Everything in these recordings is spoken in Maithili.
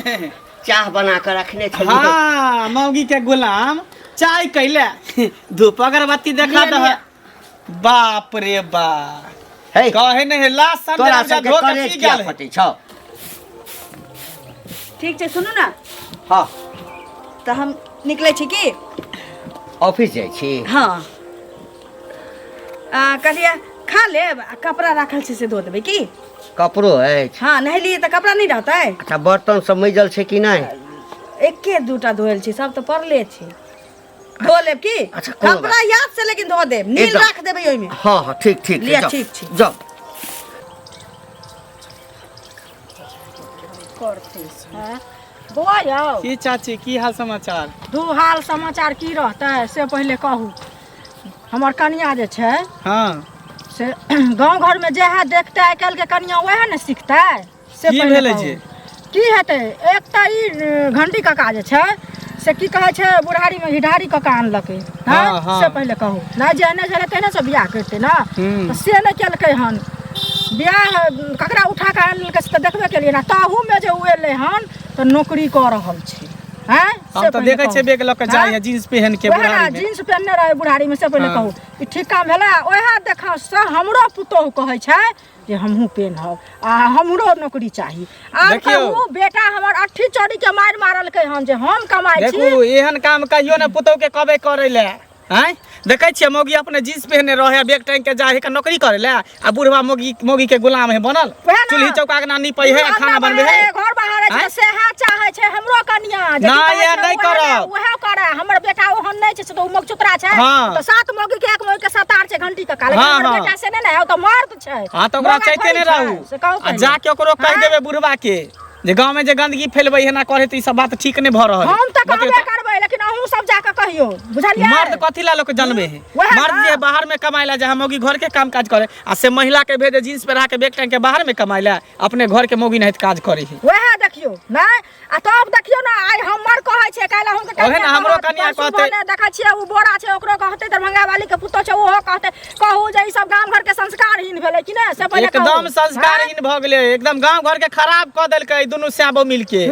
चाह बना कऽ रखने छलियै। हाँ, मौगी के गुलाम चाय कैले धूप अगरबत्ती देखा लिअ, दह। लिअ। बाप रे बाप, हे, कहे नहीं है लास्ट संडे तोरा हम जा सबके धो के करेज पी किया गेल है। फटै छौ? ठीक छै, सुनू ने। हाँ। तऽ हम निकलै छी की। ऑफिस जाइ छी? हँ। कहलियै खा लेब आ कपड़ा राखल छै से धो देबै की। कपड़ो अछि? हँ, नहेलियै तऽ कपड़ा नहि रहतै। अच्छा, बर्तन सब मैजल छै कि नहि? एके दूटा धोएल छै, सब तऽ पड़ले छै, धो लेब की। अच्छा, कोनो बात। कपड़ा याद से लेकिन धो देब, नील एकदम। राख देबै ओहिमे। हाँ हाँ, ठीक ठीक छै, लिअ, जाउ, ठीक छै। जाउ। हैं? बौआ यौ। की चाची, की हाल समाचार? दू हाल समाचार की रहतै से पहिले कहू। हमर कनिया जे छै, से गाँव घरमे जएह देखतै आइ काल्हिके कनिया वएह ने सिखतै से। की पहिले भेलै कहू। जे? की हेतै, एक तऽ ई घंटी काका जे छै से की कहै छै, बुढ़ारीमे घिढारी कऽ कऽ आनलकै। हाँ, हाँ। से पहिले कहू नहि, जेहने छलै तेहने से बियाह करतै ने। हूँ। तऽ से नहि केलकै हन। बियाह ककरा उठा कऽ आनलकै से तऽ देखबे केलियै ने। ताहूमे जे ओ एलै हन तऽ नौकरी कऽ रहल छै। आँय, हम से तऽ पहिले देखै छियै कहू। बैग लऽ कऽ आँय? जाइए जींस पहिन के वएह ने, बुढ़ारी में। जींस पहिनने रहै बुढ़ारीमे। से पहिले कहू, ई ठीक काम भेलै? ओएह देखा से हमरो पुतोहु कहै छै जे हमहूँ पेन्हब आ हमरो नौकरी चाही। आब देखियौ। कहू, बेटा हमर अट्ठी चौड़ी के मारि मारलकै हन जे हम कमाइ छी। देखू, एहन काम कहियो ने पुतहु के कहबै करै लए। आँय, देखै छियै मौगी अपने जींस पहिने रहे, बैग टांगि के जाइ है के नौकरी करै लए, आ बुढ़वा मौगी मौगी के गुलाम है बनल। वएह ने। चूल्ही चौका के ना नीपै है, अंगना खाना बनबै है। बहारे, घर बहारे छै। आँय? तऽ सएह चाहै छै हमरो कनिया जे की नहि, कहै ये छै, नहि उएह ने, करब। उएह करे। हमर बेटा ओहन नहि छै, से तऽ ओ मगचुतरा छै। तऽ सात मौगी के एक मौगी के सतार छै घंटी के काल। हाँ, हमर हाँ। बेटा से नहि ने, ओ तऽ मर्द छै। हाँ, तऽ ओकरा मौगा चैते थोड़ी नहि छै, रहू। से कहू आ पहिले। जाके ओकरो कहि आँय? देबै बुढ़वा के जे गाँव में जे गंदगी फैलबै है ना करे, तऽ ई सब बात ठीक नहि भऽ रहल है। हम तऽ बतैयौ। कहबे करबै, लेकिन अहूँ सब जाके कहियौ, बुझलियै? मर्द कथी ला लोक जनबे है? वएह मर्द ने। जे बाहर में कमाए ला जहाँ मौगी घर के काम काज करे, आ से महिला के भेजे जींस पहिरा के बैग टांग के बाहर में कमाए ला, अपने घर के मौगी नहीं काज करे है। वएह देखियौ नहि, आ तब देखियौ ने, आइ हमर कहै छै, काल्हि अहूँके ओहे ने, हमरो कहत, कनिया परसू कहतै। भने देखै छियै ओ बोरा छै, ओकरो कहतै, दरभंगा वाली के पुतोह छै, ओहो कहतै। कहू जे ई सब गाम घर के संस्कारहीन भेलै कि नहि, से पहिले कहू। एकदम संस्कारहीन भऽ गेलै, एकदम गांव घर के खराब कऽ देलकै ई दुनू सैबो मिल के।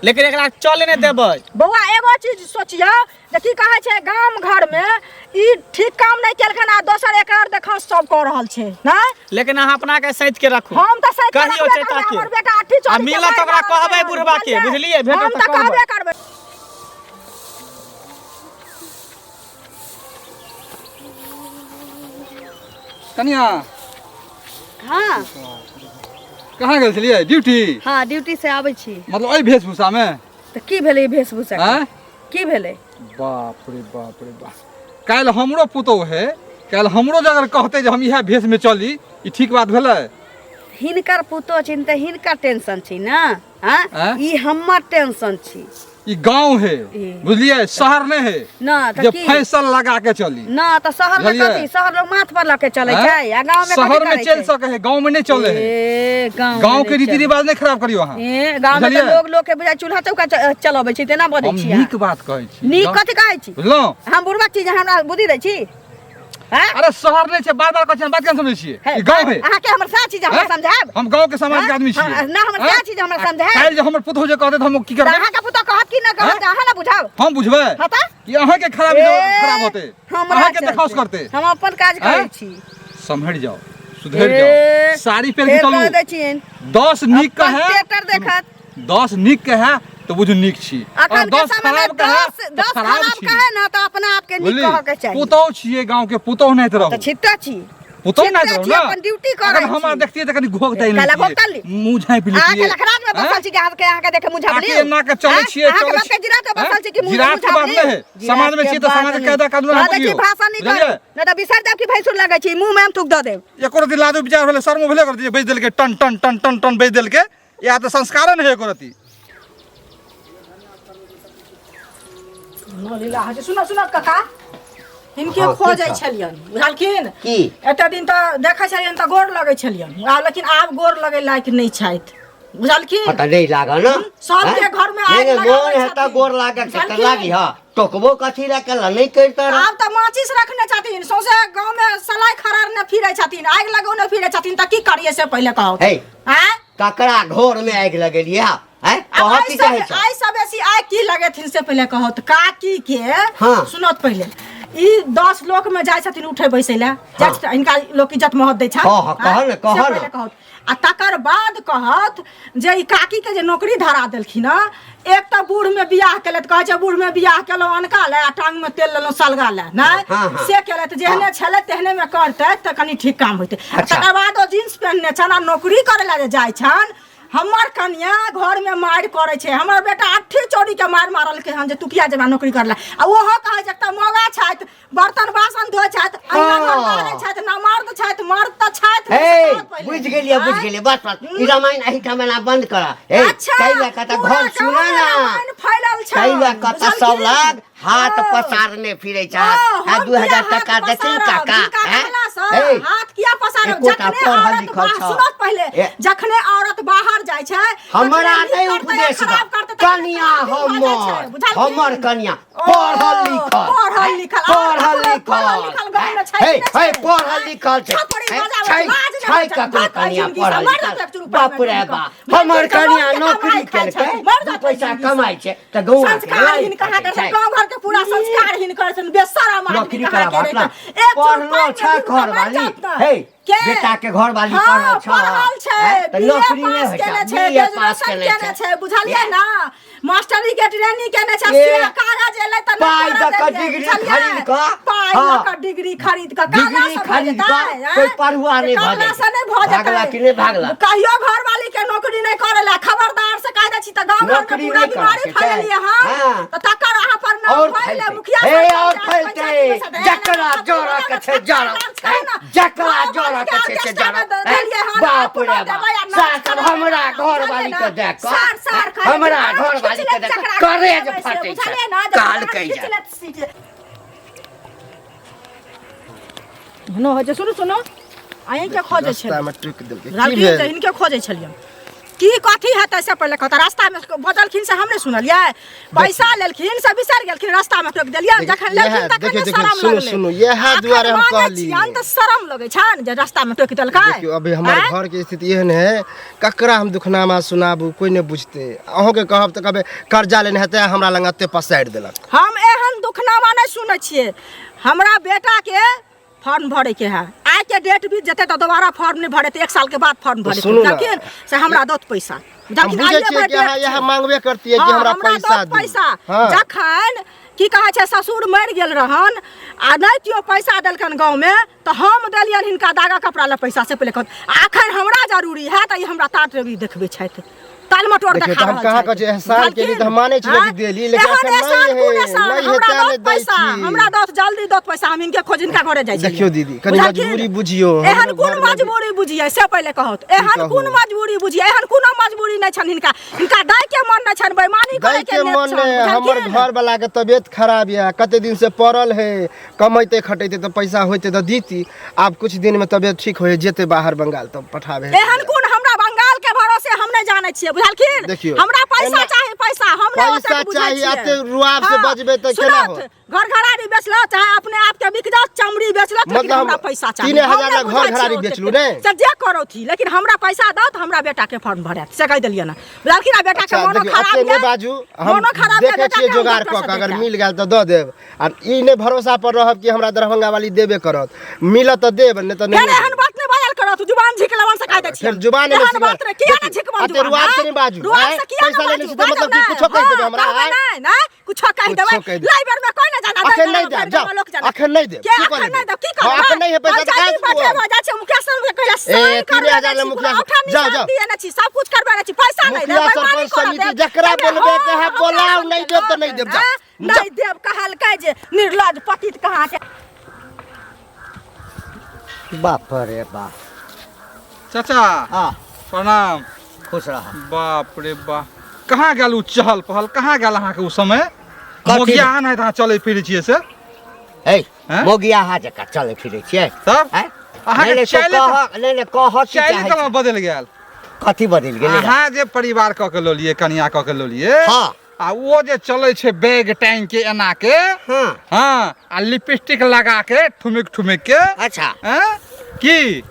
लेकिन एकरा चले नहि देबै। बौआ, एगो चीज सोचियौ जे की कहै छै, गाम घर में ई ठीक काम नहि केलखिन आ दोसर एकर देखा सब कऽ रहल छै नहि। लेकिन अहाँ अपना के सैत के रखू। हम तऽ सैत के कहियौ रखबे चैता करबै, के। हमर बेटा अट्ठी आ चौड़ी के मिलत मारि ओकरा मारलकै कहबै हन, बुढ़बा के, बुझलियै? बुझलियै? भेटत हम तऽ तऽ कहबै। कहबे करबै। कनिया। हाँ। कहाँ गेल छलियै? ड्यूटी? हाँ, ड्यूटी से आबै छी। मतलब एहि वेशभूषामे? तऽ की भेलै ई वेशभूषा के? आँय? की भेलै? बाप रे बाप रे बाप, काल्हि हमरो पुतोहु है, काल्हि हमरो जे अगर कहतै जे हम इएह भेषमे चली, ई ठीक बात भेलै? हिनकर पुतोह छिन तऽ हिनकर टेंशन छै ने। हाँ? आँय? ई हमर टेंशन छी। ई गांव है, ई। बुझलियै, शहर नहीं है ना, तऽ जे की? फैशन लगा के चली ना तऽ शहर में बुझलियै? कथी, शहर लोग माथ पर लके चलै आँय? छै आ गांव में कथी शहर में करै चल छै? सके है, गांव में नहीं चले है। ए, गांव में गांव के नहि रीति चलै। रिवाज नहीं खराब करियो अहाँ। ए, गांव में तऽ बुझलियै? लोग लोग के बुझाइ चूल्हा चौका चलबै छै, तेना बजै हम छियै। नीक बात कहै छी। नीक कथी कहै छी? बुझलहुँ? हम बुढ़बा छी जे हमरा बुद्धि दै छी? हाँ? अरे शहर नहीं छै, बार बार कहै छी, हम बात केना समझै छियै? हे, ई गांव है। अहाँके हमर साथ छी जे हमरा हैं? समझायब? हम गांव के समाज के हाँ? आदमी छियै। हाँ, ना हमर हैं? साथ छी जे हमरा समझायब? काल्हि जे हमर पुतोहु जे कहतै तऽ हम की तऽ करबै? अहाँके पुतोहु कहत कि नहि कहत, हैं? अहाँ ने बुझाउ। हम बुझबै? हाँ तऽ? कि अहाँके खराब ए, खराब होतै, हमरा अहाँके चलते। देखाउस करतै। हम अपन काज करै हैं? छी। सम्हरि जाओ, सुधरि ए, जाओ, साड़ी पहिर के फेर चलू। कह दै छियनि। 10 नीक अपन कहे, ट्रैक्टर देखत। 10 नीक कहे तऽ बुझू नीक छी, अखन और के 10 समय में खराब कहे 10 तऽ 10 खराब खराब छी। कहे ना तऽ अपना आप के नीक बुझली? कहऽ के चाही। पुतोहु छियै, गांव के पुतोहु नहि रहू। तऽ छिट्टा छी। पुतोहु नहि छिट्टा रहू छी, ना। अपन ड्यूटी करै अगर हमरा छी। देखतियै तऽ कनि घोघ तानि काला लेतियै, घोघ तानि ली। मुँह झाँपि अहाँके लेतियै। लखराज में बसल हैं? छी कि अहाँके देखे मुँह झाँपि आके लियौ? एना के चलै हैं? छियै, अहाँके चलै बाप के जिरात में बसल छी कि मुँह जिरात के झाँपि बात लियौ? नहि है। समाज में जिरात छियै तऽ के समाज के बात कायदा कानून नहि। अहाँ कहै छी बुझियौ। भाषा नहि बुझलियै? करू, नहि तऽ बिसरि जायब कि भैंसुर लगै छी, मुँह में हम थूक दऽ देब। एको रति लाजो विचार भेलै, शर्मो भेलै एको रति जे बेच देलकै, ton ton ton ton ton बेच देलकै। इएह तऽ संस्कारे नहि है एको रति। लीला होइ छै। सुनऽ सुनऽ काका, हिनके हाँ, खोजै की छह? छलियनि, बुझलखिन? की? एते दिन तऽ देखै छलियनि तऽ गोर लगै छलियनि आब, लेकिन आब गोर लगै लायक नहि छथि, बुझलखिन? हाँ, तऽ नहि लागल ने। सबके हैं? घरमे नहि, आगि नहि, लगाबै मोन हेतऽ छथिन। गोर लागक तऽ बुझलखिन? लागी। हँ, टोकबो कथी लए केला नहि करितऽ रह। आब तऽ माचिस रखने छथिन, सौंसे गाँव में सलाइ खरारने फिरै छथिन, आगि लगौने फिरै छथिन, तऽ की करियै से पहिले कहू। हे। आँय? ककरा घर में आगि लगेलियै? आँय आब कहऽ की एहि चाहै सब छह एहि सब बेसी आइ की लगेथिन से पहिले कहू तऽ काकी के हाँ। सुनत पहिले ई 10 लोक में जाइ छथिन उठे बैसै लए जाइ छथिन, हिनका लोक इज्जत महत दै छनि हाँ, हाँ, कहऽ ने, से कहऽ ने। पहिले कहू आ तकर बाद कहत जे ई काकी के जे नौकरी धरा देलखिन हँ एक तऽ बूढ़ में बियाह केलथि कहै छै बूढ़ में बियाह केलहुँ अनका लए आ टांग में तेल लेलहुँ सलगा लए नहि हाँ, हाँ। से केलथि जेहने छलै तेहने में करतै तऽ कनि ठीक काम होइतै आ अच्छा। तकर बाद ओ जींस पहिनने छनि आ नौकरी करै लए जे जाइ छनि हमर कनिया घर में मारि करै छै हमर बेटा अट्ठी चोरी के मारि मारलकै हन जे तू किया जेबा नौकरी करला आ ओहो कहै छै एकटा मौगा छथि बर्तन बासन धोइ छथि अंगना घर बाहरै छथि ना मर्द छथि मर्द तऽ छथि हे नहि से कहत पहिले। बुझि गेलियै बुझि आँय? गेलियै बस बस ई रामायण एहिठाम एना बंद कर हे अच्छा ताहि लए कऽ तऽ पूरा घर सुन गाँवमे ना रामायण फैलल छै ताहि लए कऽ तऽ सब बुझलखिन? लग हाथ ओ। पसारने फिरै ओ, छथि आ हम 2000 किया हाथ टका देथिन पसारब? काका हिनका हैं? कहलासँ हे हाथ किया पसारब एकोटा जखने पढ़ल औरत लिखल बाहर छह। सुनत पहिले ए। जखने औरत बाहर जाइ छै हमरा तखने नहि नीक करतै या उपदेश खराब दऽ। करतै, तखने कनिया खराब भऽ जाइ छै, हमर बुझलखिन? हमर कनिया ओ, पढ़ल लिखल पढ़ल लिखल और पढ़ल ककरो लिखल पढ़ल लिखल गाँवमे छै हे कि नहि हे छै? पढ़ल लिखल छै छपरी हे, बजाबै छै लाज नहि छै होइ छै, ककरो भात खाइ कनिया जिनगी सँ, पढ़ल मर लिखल जातै एक रुपैआ बाप मे रे डूबि बाप कऽ। हमर मर कनिया जातै नौकरी कमाइ खाइ केलकै छथि, मर दू जातै पैसा जिनगी सँ। कमाइ छै तऽ गौआ के संस्कार लाज हिनका कटै कर छै। गाँव घर के पूरा संस्कार हिनकर छनि बेशरम आदमी नौकरी कहाँ कराबा के अपना रहै। एक पढ़लो चुरपाइ छै मे डूबि घर कऽ मरि वाली जात ने। हे के? बेटा के घर वाली हाँ, पढ़ल छै पढ़ल छै हैं? तऽ बीए नौकरी नहि पास होइ छै केने छै बीए पास ग्रेजुएशन केने केने छै छै बुझलियै ना मास्टरी के ट्रेनिंग केने छै ए, से कागज एलै तऽ पाइ नहि दऽ कऽ करऽ देलियै, डिग्री बुझलियै? खरीद कऽ, पाइ हाँ। लऽ कऽ डिग्री खरीद कऽ कागज डिग्री से भऽ खरीद जेतै, कऽ आँय? कोइ पढ़ुआ नहि भऽ कागज से जेतै। नहि भऽ जेतै भागला कि नहि भागला? कहियो घरवाली के नौकरी नहि करै ला खबरदार से कहि दै छी तऽ गाँव घर में नौकरी पूरा नहि करऽ बीमारी के छै। फैललियै हन हाँ। तऽ तकर अहाँ पर नाम और फैले फैलतै। मुखिया हे, सरपंच और पंचायत फैलतै। में से दे, जकरा एना जरा के छै जरा। छै ना। जकरा गाँव जरा के छै से ऑर्केस्ट्रा जरा। में देलियै हन, बाप रे अपनो बाप। देबै आ नाच सार सब करबै। हमरा घरवाली के देख कऽ, सार सार खाली हमरा दिमाग घरवाली के खींच देख लेत कऽ जकरा करेज देबै से, फटै छै। बुझलियै ना, जकरा कहलकै खींच जे। लेत सीट। नो होइ छै सुनू सुनू अहीँके खोजै छलियै रास्ता में टोकि देलकै की राजगीर भेल तऽ हिनके खोजै छलियै की कथी हेतै से पहिले कहता रास्तामे बजलखिन से हम नहि सुनलियै पैसा लेलखिन से बिसरि गेलखिन रास्तामे टोकि देलियै देखियौ, जखन लेलखिन इएह- तखन देखियौ, ने देखियौ, शरम सुनू, लगलै सुनू, इएह अखन दुआरे हम मांगै कहली। छियनि तऽ शरम लगै छनि जे रास्तामे टोकि देलकै देखियौ अभी हमर आँय? घर के स्थिति एहन है ककरा हम दुखनामा सुनाबू कोई नहि बुझतै अहूँके कहब तऽ कहबै कर्जा लेने हेतै हमरा लग एते पसारि देलक हम एहन दुखनामा नहि सुनै छियै हमरा बेटाके फॉर्म भरैके है आइ के डेट बीत जेतै तऽ दोबारा फॉर्म नहि भरेतै एक साल के बाद फॉर्म भरेतै सुनू ना। बुझलखिन से हमरा दौत पैसा हम बुझलखिन बुझै आइए छियै भरि कि अहाँ डेट इएह छै। मांगबे करतियै कि हाँ, हमरा पैसा दौत दू पैसा हाँ जखन की कहै छै ससुर मरि गेल रहन आ नहि केओ पैसा देलकन गाँवमे तऽ हम देलियनि हिनका दागा कपड़ा लए पैसा से पहिले कहत आ एखन हमरा जरूरी है तऽ ई हमरा ताट रवि देखबै छथि ताल मटोर देखियौ, देखा तऽ हम रहल कहाँ छथि। कहै छियै, एहसान केली तऽ हम मानै छियै कि आँय? देली, लेकिन एहन एखन नहि एहसान है, कोन एहसान? नहि है, हमरा तें दौत नहि दै पैसा छी। हमरा दौत जल्दी दौत पैसा हम हिनके खोज हिनका घरे जाइ छियै देखियौ दीदी, कनी मजबूरी बुझियौ, एहन हमरो कोन घरमे भी- मजबूरी बुझियै से पहिले कहत एहन कहू? कोन मजबूरी बुझियै एहन कोनो मजबूरी नहि छनि हिनका हिनका दै के मन नहि छनि बेईमानी दै करे के के नेत मन छनि नहि हमर बुझलखिन? घर वाला के तबियत खराब यऽ कते दिन से पड़ल है कमैते खटैते तऽ पैसा होइते तऽ दीती आब कुछ दिन में तबियत ठीक होय जेते बाहर बंगाल तब पठाबे एहन कोन हमरा बंगाल के भरोसे हम नहि जानै छियै बुझलखिन देखियौ, हमरा पैसा एना- चाही पैसा हम नहि पैसा ओतेक बुझै चाही, छियै। एते रुआब से हाँ, बजबै तऽ केना सुनत, होत? घर घरारी बेचलो चाहे अपने आप के बिक जाओ चमड़ी बेचलो लेकिन मतलब हमरा पैसा चाही 3000 हम ला नहि घर बुझै घरारी छियै ओतेक। बेचलू ने? से जे करौथी लेकिन हमरा पैसा दौ तऽ हमरा बेटा के फॉर्म भरायत से कहि देलियै ना बुझलखिन आ बेटा के अच्छा मोनो देखियौ खराब एते नहि यऽ बाजू हम मोनो खराब यऽ देखै बेटा छियै के हम जोगाड़ डॉक्टर कऽ से कऽ अगर देखायब। मिल गेल तऽ दऽ देब आ ई नहि भरोसा पर रहब कि हमरा दरभंगा वाली देबे करत मिलत तऽ देब नहि तऽ फेर नहि एहन बात नहि बाजल करत जुबान झिकलवन से कहि दै छियै फेर जुबान नहि एहन झिकलवन। बात नहि किया नहि देखियौ, झिकबन अते जुबान रुआब से आँय? नहि बाजू, रुआब आँय? से किया पैसा नहि लेने छी बाजू तऽ मतलब बाजू कि कुछो कहि देबै हमरा, कहबै आँय? नहि नहि कुछो कहि कुछो देबै कहि देबै। लाई बेर में कोई नहि जाना अखन नहि देब, जाउ। अखन नहि देब, के की कऽ अखन लेबै? नहि देब की हँ, करबै अखन नहि है पैसा तऽ पंचायती कहाँ से बैठे देब? भऽ जाइ छै मुखिया सर के कहै ए, साइन तीने करबे हजार नहि ला छी मुखिया कोनो औठा जाउ, निशान जाउ। दिए नहि छी सब कुछ करबे नहि छी पैसा नहि मुखिया देब सरपंच बेईमानी करऽ समिति देब जकरा एहिमे बोलबै के है हम बोलाउ, हमरा नहि देब तऽ नहि देब, जाउ। आँय? नहि देब कहलकै जे निर्लज पतित कहाँ के बाप रे बाप चाचा हाँ प्रणाम खुश रह बाप रे बाप कहाँ गेल उ चहल पहल कहाँ गेल अहाँके उ समय कथी? मोगिया अहाँ नहि तऽ अहाँ चलै फिरै छियै से हे हैं? मोगिया हा जकाँ चलै फिरै छियै तब हैं? अहाँके नहि, नहि, तो चालि कह नहि नहि कह की चालि चाहै तऽ छी? बदलि गेल कथी बदलि गेलै अहाँ जे परिवार कऽ के लऽ कनिया कऽ के लऽ हाँ आ ओ जे चलै छै बैग टांगि के एना के हाँ हाँ आ लिपस्टिक लगा के ठुमिक ठुमिक के अच्छा हैं? की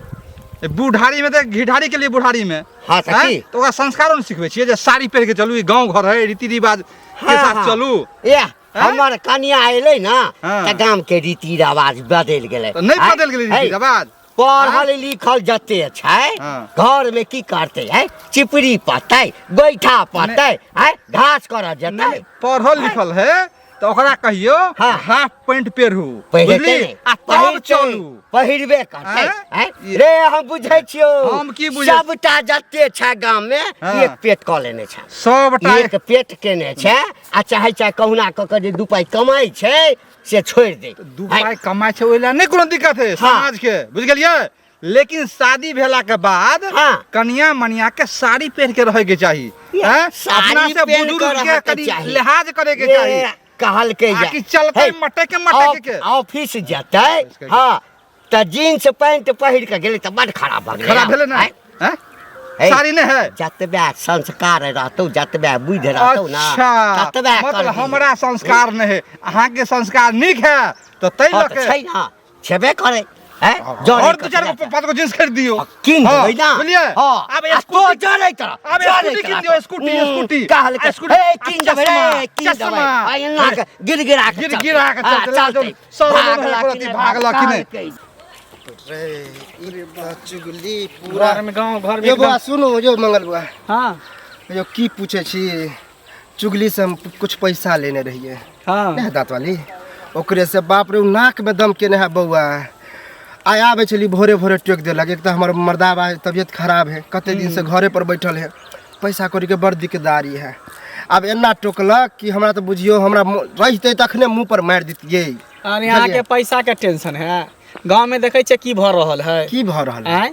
बुढ़ारी में तऽ घिढारी के लिए बुढ़ारी में हाँ, तऽ आँय? की? तऽ ओकरा संस्कारो ने सिखबै छियै जे साड़ी पहिर के चलू ई गाँव घर है रीति रिवाज के हाँ, साथ हाँ। चलू ए हमर कनिया एलै ना हाँ। तऽ गाम के रीति रिवाज बदलि गेलै तऽ नहि आँय? बदलि गेलै है, रीति रिवाज पढ़ल लिखल जते छै हाँ। घर में की करतै है चिपरी पतै गोइठा पतै है घास करऽ जेतै नहि पढ़ल लिखल है तऽ ओकरा कहियो हाँ। हाफ पैंट पेरू पहिरतै बुझली नहि। आ तब पहिरतै, चलू पहिरबे करतै आँय? आँय? ई- रे हम बुझै छियौ हम की बुझै- सबटा जते छै गाम में हाँ। एक पेट कऽ लेने छै सबटा एक पेट केने छै आ चाहे चाहे कहुना कऽ के जे दू पाइ कमाइ छै से छोड़ि दे दू पाइ कमाइ छै ओहि लए नहि कोनो दिक्कत है हाँ। समाज के बुझि गेलियै लेकिन शादी भेला के बाद हाँ। कनिया मनिया के साड़ी पहिर के रहे के चाही या, हैं? साड़ी अपना से पहिर के बुजुर्ग के रहके कनि चाही। लिहाज करे के ये चाही कहलकै जे आ कि चलतै हे, मटक मटक के। ऑफिस जेतै हाँ तऽ जींस पैंट पहिर के गेलै तऽ बड खराब भऽ गेलै खराब भेलै ने आँय? हैं? हे, साड़ी नहि है जतबे संस्कार रहतौ जतबे बुद्धि रहतौ ना अच्छा ततबे मतलब करबिही। हमरा संस्कार नहि है अहाँके संस्कार नीक है तऽ ताहि हाँ, लऽ तऽ के छै ना छेबे करे हैं जरे और दू चारि गो पाँच गो जींस खरीद दियौ कीन हाँ, देबै ना बुझलियै हाँ आब आ स्कूटी तो जरे तरह आब स्कूटी कीन दियौ स्कूटी स्कूटी कहलकै आ स्कूटी हे कीन देबै रे कीन चश्मा देबै आ एना के गिड़गिड़ा के चलतै। गिड़गिड़ा के हाँ, चलतै, लाजो चलतै। सर भागला एको कि रत्ती नहि, भागला कि नहि। कहलकै। रे ई तऽ चुगली पूरा घर में गाँव घर में यो बौआ एकदम- सुनू यो मंगल बौआ हाँ यो की पूछे छी चुगली से हम कुछ पैसा लेने रहिए हाँ नहि दाँत वाली ओकरे से बाप रे उ नाक में दम केने है बौआ आइ आबै छली भोरे भोरे टोकि देलक एक तऽ हमर मर्दाबा तबियत खराब है कते दिन से घरे पर बैठल है पैसा कौड़ी के बड़ दिक्कतदारी है आब एना टोकलक कि हमरा तऽ बुझियौ हमरा रहितै तखने मुँह पर मारि दितियै अरे अहाँके पैसा के टेंशन है गाँव में देखै छियै की भऽ रहल है की भऽ रहल है आँय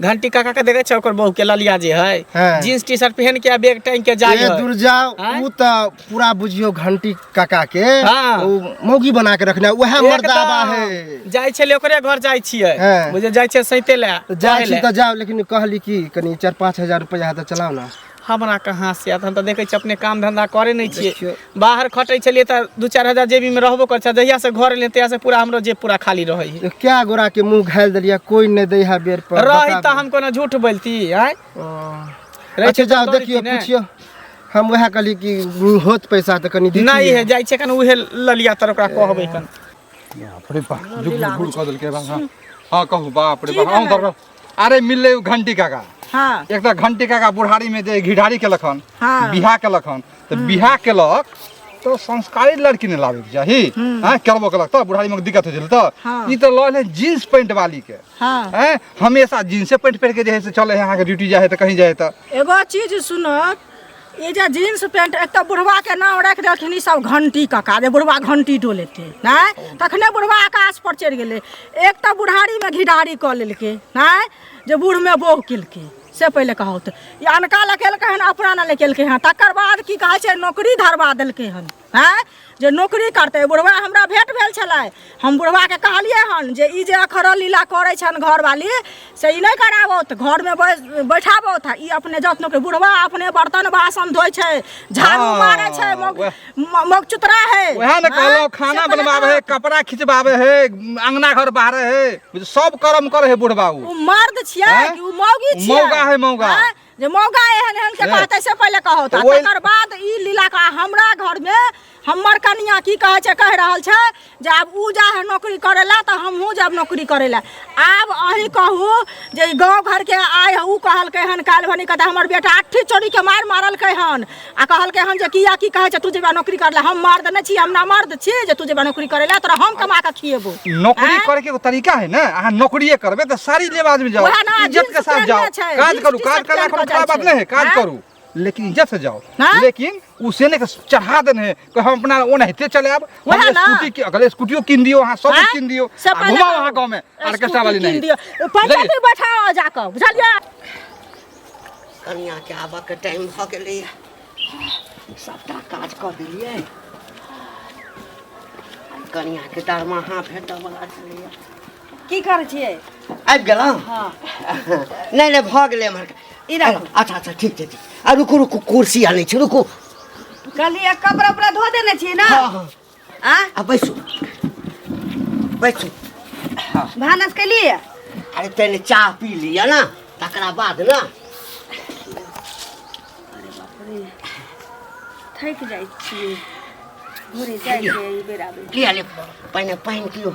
घंटी काका के देखै छियै ओकर बहू के ललिया जे है हाँ। जींस टी शर्ट पहन के आ बैग टांग के जाय ए है दूर जाओ आँय? उ तऽ पूरा बुझियौ घंटी काका के हाँ। उ मौगी बना के रखने उएह मर्दाबा है जाइ छलै ओकरे घर जाइ छियै हाँ। बुझे जाइ छियै सैते लए तऽ जाइ पढ़ै छी लए। तऽ जाउ लेकिन कहली कि कनि 4-5 हजार रुपैआ है तऽ चलाउ ने हमरा कहाँ से आयत हम तऽ देखै छियै अपने काम धंधा करे नहि छियै देखियौ। बाहर खटै छलियै तऽ 2-4 हजार जेबीमे रहबो करै छै जहिया से घर एलियै तहिया से पूरा हमरो जेब पूरा खाली रहै है क्या गोरा के मुंह घायल देलियै कोई नहि दै है बेर पर रही बताबू। तऽ हम कोनो झूठ बोलती आँय ओ। रहै अच्छा छै जाउ तऽ देखियौ दौड़ती ने। पुछियौ हम वएह कहली कि होत पैसा तऽ कनि दितियै। नहि है जाइ छै कन उहे ललिया तर ओकरा कहबै कन बाप रे बाप जुग जुग कऽ देलकै बाप हाँ हाँ कहू बाप रे बाप अहूँ दौड़ल अरे मिललै उ घंटी काका हाँ एक तऽ घंटी काका बुढ़ारी में जे घिढारी केलक हन हाँ। बियाह केलक हन तऽ बियाह केलक तऽ संस्कारी लड़की ने लाबैके चाही हाँ करबो केलक तऽ बुढ़ारी में दिक्कत होइ छलै तऽ हाँ। ई तऽ लऽ एलै जींस पैंट वाली के हाँ हैं हमेशा जींसे पैंट पहिर के जे है से चले है अहाँके ड्यूटी जाइ है तऽ कहीं जाइ है तऽ एगो चीज सुनत ई जे जींस पैंट एक तऽ बुढ़वा के नाम राखि देलखिन ई सब घंटी कका जे बुढ़वा घंटी डोलेतै नहि तखने बुढ़वा आकाश पर चढ़ि गेलै एक तऽ बुढ़ारीमे घिढारी कऽ लेलकै नहि जे बूढ़मे बोह केलकै से पहिले कहू तऽ ई अनका लए केलकै हन अपना लए केलकै हन तकर बाद की कहै छै नौकरी धरबा देलकै हन आँय जे नौकरी करतै बुढ़वा हमरा भेंट भेल छलै हम बुढ़वाके कहलियै हन जे ई जे अखरल लीला करै छनि घरवाली से ई नहि कराबौथ घरमे बैठाबौथ आ ई अपने जाउथ नौकरी बुढ़वा अपने बर्तन बासन धोइ छै झाड़ू हाँ, मारै छै मौग मौग चुतरा है वएह ने कहलहुँ आँय? खाना से पहिले बनबाबै है कहलहुँ। कपड़ा खिचबाबै है अंगना घर बाहरे है सब कर्म करे है बुढ़बा उ उ मर्द छियै आँय? कि उ मौगी छियै मौगा है, मौगा। आँय? जे मौगा एहन एहन के ने। कहतै से पहिले कहौ तऽ तऽ ओहि- तकर बाद ई लीला के हमरा घरमे हमर कनिया की कहै छै कहि रहल छै जे आब उ जा है नौकरी करै लए तऽ हमहूँ जायब नौकरी करै लए आब अहीं कहू जे ई गाँव घरके आइ उ कहलकै हन काल्हि भनी कहतै हमर बेटा अट्ठी चोरीके मारि मारलकै हन आ कहलकै हन जे किया की कहै छै तू जेबा नौकरी करै लए हम मर्द नहि छी हम ना मर्द छी जे तू जेबा नौकरी करै लए तोरा हम कमा कऽ खिएबौ नौकरी आँय? करे के एगो तरीका है ना अहाँ नौकरिए करबै तऽ सारी लेब आदमी जाओ वएह ना, इज्जत के जींस साथ पहिरने जाओ छै, काज जींस करू काज टी-शर्ट करला पहिर कोनो कऽ खराब जाइ बात नहीं है काज छै। करू लेकिन इज्जत से जाओ हाँ? लेकिन उसे ने चढ़ा देने है कि हम अपना ओनाहिते चले आब हम वएह ना। स्कूटी के अगले स्कूटियो कीन दियो अहाँ सब आँय? कुछ कीन दियो से आ पहिले घुमाओ कहू। अहाँ गाँव में ऑर्केस्ट्रा वाली स्कूटी कीन नहीं दियौ। पंचायती बैठाओ जाकऽ बुझलियै कनियाके आबऽके टाइम भऽ गेलैए सभटा काज कऽ देलियै कनियाके दरमाहा भेटऽवला छलैए की करै छियै आबि गेलहुँ हँ नहि नहि भऽ गेलै एम्हर ई राखू। अच्छा अच्छा ठीक छै ठीक आ रुकू रुकू कुर्सी आनै छी रुकू कहलियै कपड़ा उपड़ा धो देने छियै ने हँ हँ आ आ बैसू बैसू भानस केलियै अरे पहिले चाह पी लिअ ने, तकरा बाद ने। थाकि जाइ छियै, भोरे जाइके एहि बेर आबै। लिअ लिअ, पहिने पानि पियू।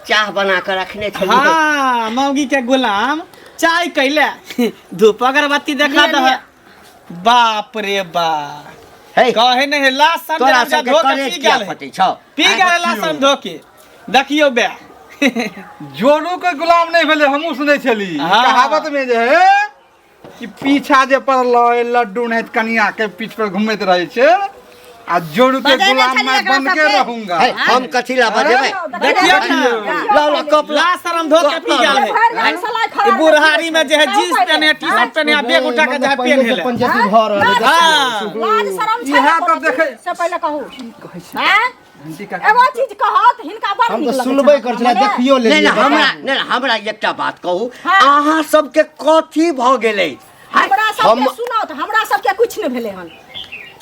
चाह बना कऽ रखने छलियै। हाँ, मौगी के गुलाम चाय कैले धूप अगरबत्ती देखा दह। बाप रे बाप, हे, कहे नहीं है लास्ट सन तोरा जब सबके धो के करेज पी किया गेल है। फटै छौ? पी गेल लासन धो के, देखियौ बे। जोरू के गुलाम नहीं भेलै, हमहूँ सुनै छली। हाँ। कहावत में जे है कि पीछा जे पड़ल लड्डू नहीं कनिया के पीठ पर घूमैत रहै छै, आ जोरू के बजेने गुलाम छलियै मैं एकरा बन के सबके। रहूंगा। हे, हम कथी ला बजेबै? देखियौ ने, लाउ ला कप ला। लास्ट शरम धो के पी गेल है। भरि गाम सलाइ ई खराब बुढ़ारी में जे है जींस पहने, टी शर्ट पहने आ बैग उठा के जे है पहिले पहने से ले। पंचायती भऽ रहल है। हाँ। लाज शरम छै इएह ने तऽ कोनो देखै- चीज से पहिले कहू। हैं? घंटी काका। एगो चीज कहत हिनका बड़ हम नीक तऽ लगै सुनबे छनि करै छलियै, मने। देखियो नहीं लेलियै। नहीं, हमरा नहीं, हमरा एकटा बात कहू, हाँ। अहाँ सबके कथी भऽ गेलै? हमरा सबके हम सुनाउ तऽ हमरा सबके कुछ नहि भेलै हन।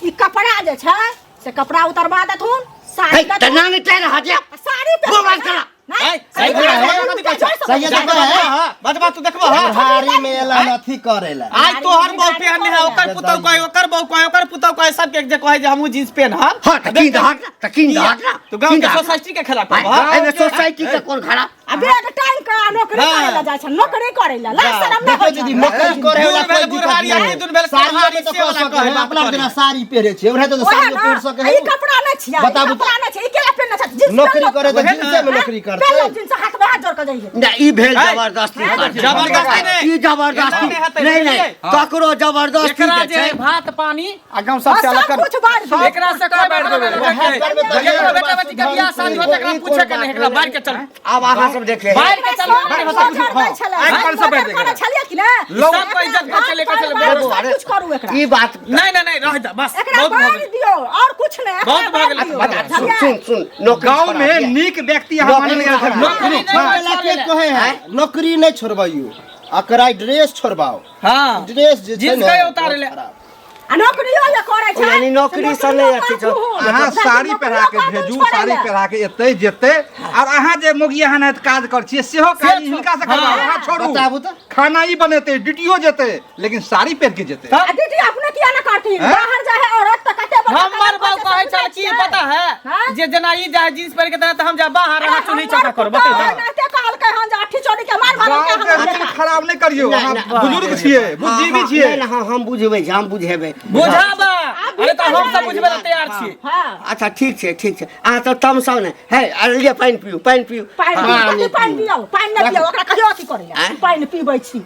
ई कपड़ा जे छै से कपड़ा उतरवा देथुन, साड़ी हे, देथुन। तऽ नानी टेढ़ हट जा। साड़ी गोर बात करा। नहीं, ऐ, सही सही बोला है। कहा, सही सही तो कहा। है। हाँ, बतबा तू देखबो। हाँ, बुढ़ारी में एला हन अथी करे ला। आइ तोहर बहु पहनने है, ओकर पुतौ कहे, ओकर बहु कहे, ओकर पुतौ कहे, सबके जे कहे जे हमहूँ जींस पहनब। हाँ, तऽ कीन दहक ना, तऽ कीन दहक ना। तू गाँव कीन के दहक ना। सोसाइटी के खिलाफ भाई, करबह। एहिमे सोसाइटी के कोन खराब? आ बैग टांग के आ नौकरी हाँ। करे ला जाइ छै, नौकरी करे ला लाज शरम नहि देखो होइ दीदी, छै। नौकरी करे वाला दूर भेल कोई दिक्कत बुढ़ारी, नहीं। आ दूर भेल साड़ियो कुम्हारी, में तो से कह वाला सके कहे है, बात अपना करे। जेना साड़ी पहिरे छै, ओकरा तऽ ओएह साड़ियो ना, पहिर सके आ ई है। कपड़ा नहि छियै, ई बताबू तऽ। कपड़ा नहि छै, ई केला पहिरने छै? जींस नौकरी पहिरलो। करे तऽ ओएह जींसे में ना। नौकरी करतै। पहिरलो जींस, हाथ में हाथ जोड़ के जाइए। नहि, ई भेल है। जबरदस्ती करतै। जबरदस्ती नहि। ई जबरदस्ती एना नहि हेतै, नहीं नहीं, बुझलियै? ककरो जबरदस्ती एकरा जे जे छै है भात पानी आ गाँव सब हाँ, से अलग सब कर। कुछ बाँट दियौ। एकरा से कोई बात नहीं। एकरा बेटा बेटी के बियाह शादी होत, एकरा पूछे के नहीं, एकरा बाहर के चल। आब अहाँ सब देखे बाहर के चल। मोटर दै छलै, आइ पर से मोटर बैठ करै गेलै। छलियै कि ने? सब के इज्जत बचेले के चले। बाँट बाबू, अरे, सब कुछ करू एकरा। ई बात नहीं नहीं नहीं, रह जा बस, एकरा बहुत भऽ बाँट गेल। दियौ और कुछ नहि, एकरा बहुत भऽ बाँट गेल। दियौ। बता, सुन बुझलियै? सुन सुन, नौकरी गाँव छोड़ा में दिया। नीक व्यक्ति अहाँ मानल गेल छथिन। नौकरी नहि छोड़बै ला के कहे है, नौकरी नहि छोड़बैयौ, एकरा ड्रेस छोड़बाओ। हाँ, ड्रेस जे छै जींस ने, के उतारे ले। बहुत खराब। आ नौकरियो जे करै छै, यानी नौकरी से नहि अथी छौ। अहाँ साड़ी पहिरा के भेजू, साड़ी पहिरा के एतै जेतै। और अहाँ जे मोगी अहाँ नाहित काज कर छियै सेहो काज हिनका से करबाउ, अहाँ छोड़ू। बताबू तऽ। खाना ई बनेतै, ड्यूटियो जेतै, लेकिन साड़ी पहिर के जेतै। आ दीदी अपने किया ना करथिन? हैं? बाहर जाए है औरत तऽ कते बड़का हमर काम बाबू करै कहै छै, छल सब की बुझै पता है हैं? जे जेना ई जाए जींस पहिर के तेना तऽ हम जा बाहर, अहाँ चुनी चौका करू, बताउ बतैयौ। एनाहिते कहलकै हन जे अट्ठी चोरी के मार मारलकै गाँव के हमर अथी बेटा। खराब नहि करियौ, नहि, अहाँ नहि। बुजुर्ग छियै, बुद्धिजीवी हाँ, छियै। नहि, नहि, हम बुझबै, हम बुझेबै। बुझाबा, अरे तऽ हम सब बुझबै लए तैयार छी। हाँ। अच्छा ठीक छै, ठीक छै, अहाँ सब तमसाउ नहि। हे, अरे लिअ पानि पियू, पानि पियू। पानि हाँ। पियू, कथी पानि पियौ? पानि नहि पियौ, ओकरा कहियो अथी करै लए। आँय? पानि पीबै छी,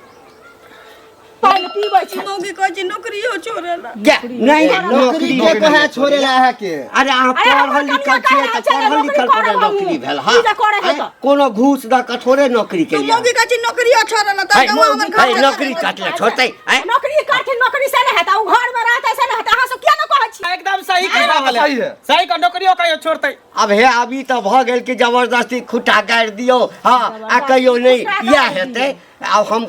पानि पीबै छी। मौगी कहै छै नौकरियो छोड़े ला। गे, नहीं नहीं, नौकरी के कहे छोड़े ला अहाँके? अरे अहाँ अरे हमर पढ़ल लिखल कनिया छियै कहै तऽ छै जे पढ़ल नौकरी लिखल करब पर हमहूँ। नौकरी भेल। हाँ, ई जे करै है तऽ। कोनो घूस दऽ कऽ थोड़े नौकरी तू केलियै। मौगी कहै छै नौकरियो छोड़े ला, तऽ है, गौआ हमर है, घर नौकरी कटले छोड़तै? है? नौकरी करथिन, नौकरी से नहि हेतै, ओ घर में रहतै से नहि हेतै। अहाँ सब किया नहि कहै छी? एकदम सही कहि रहल सही है, है। सही कह, नौकरियो कहियो छोड़तै? अब हे, अभी तऽ भऽ गेल कि जबरदस्ती खुट्टा गाड़ि दियौ। हाँ, आ कहियो नहि इएह हेतै। आब हम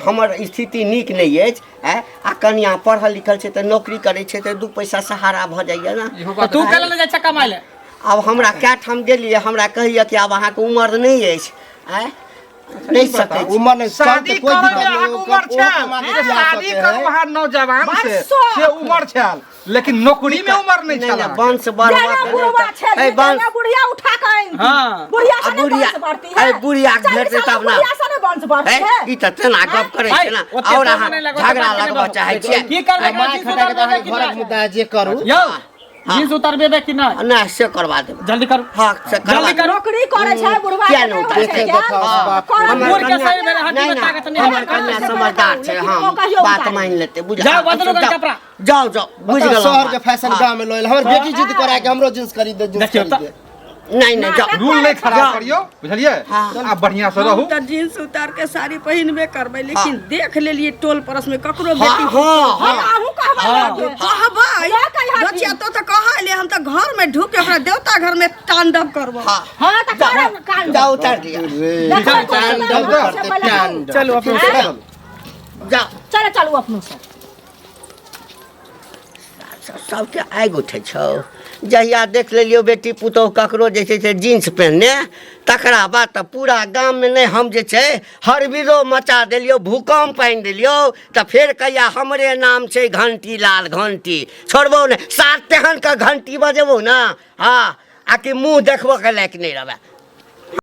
हमर स्थिति नीक नहि अछि, आँय, आ कनिया पढ़ल लिखल छै तऽ नौकरी करै छै तऽ दू पैसा सहारा भऽ जाइए ने। इहो तऽ बात तू कैला नहि जाइ छै कमाइ लए? आब हमरा कए ठाम गेलियै, हमरा कहैए कि आब अहाँके उमर नहि अछि, आँय, नहि सकै छी। उमर नहि शादी तऽ कोई करय दिक्कत मे नहि, अहाँके उमर ओ छल, कमा के खिया शादी सकै करू है। अहाँ नौजवान से बरसो। से उमर छल, लेकिन नौकरी में उमर नहीं नहि, छल नहि, अहाँके। वंश बढ़बऽ जेना के लेल बुढ़वा तऽ- छै, एहि वंश जेना बुढ़िया उठा के आनि। हाँ। बुढ़िया आ से नहि बुढ़िया वंश बढ़ती है। अरे बुढ़िया के 40 भेटतै सालक तब ना। बुढ़िया से नहि वंश बढ़ती है, है। ई तऽ तेना गप करै छै ने, ओते आओर दाम अहाँ नहि लगत, झगड़ा ओते लगबऽ बात चाहै छियै। की करबै एकरा? माय जींस खटा के उतारबेबै अहाँके कि घरक नहि? मुद्दा है, जे करू। यौ, जींस उतारबेबै कि नहि? नहि, से करवा देबै। जल्दी करू। हाँ, से करवा जल्दी देबै। करू। नौकरी करै छै बुढ़वा किया के नहि नहि उतारबै? होइ छै देखे देखाओ ज्ञान। बाप। करब हमर बूढ़ के कन्या- शरीर भेलै, हड्डी नहि, मे नहि, ताकत नहि। हमर हमर कन्या कन्या समझदार छै, लेकिन हम ओ कहियो बात उतारे। मानि लेतै, बुझ। जाउ, बदलू कनि जाउ, कपड़ा। जाउ जाउ, बुझि बताउ, गेलहुँ शहर के बात। फैशन हाँ। गाँव में लऽ एल। हमर बेटी जिद करा के हमरो जींस खरीद दे, जींस देखियौ खरीद तऽ। दे। नहीं नहीं, जाओ। रूल नहीं खराब करियो, बुझलियै? हाँ। आ बढ़िया से रहू। हम तऽ जींस उतार के साड़ी पहिनबे करबै, लेकिन देख लेलियै टोल पड़ोस में ककरो हाँ बेटी हाँ हम हाँ अहूँ कहबै कहबै लऽ के अइहथिन। दोचिया तो तऽ कहले हम तऽ घर में ढुक के ओकरा देवता घर में तांडव करबो। हाँ हाँ तऽ करब कांड। जाओ, उतार दिया। रे, देखबै तांडव कोन करतै, से पहिले तांडव। चलू अपनो से। जाओ। चलो चलू अपनो से। सबके आगि उठै छौ। जहिया देख लेलियौ बेटी पुतोहु ककरो जे छै से जींस पहिने, तकरा बाद तऽ पूरा गाममे नहि हम जे छै हरबिरो मचा देलियौ, भूकम्प आनि देलियौ। तऽ फेर कहिया हमरे नाम छै घंटी लाल घंटी, छोड़बौ नहि। सात तेहन के घंटी बजेबौ ने, हँ, आ कि मुँह देखबो के लायक नहि रहबै।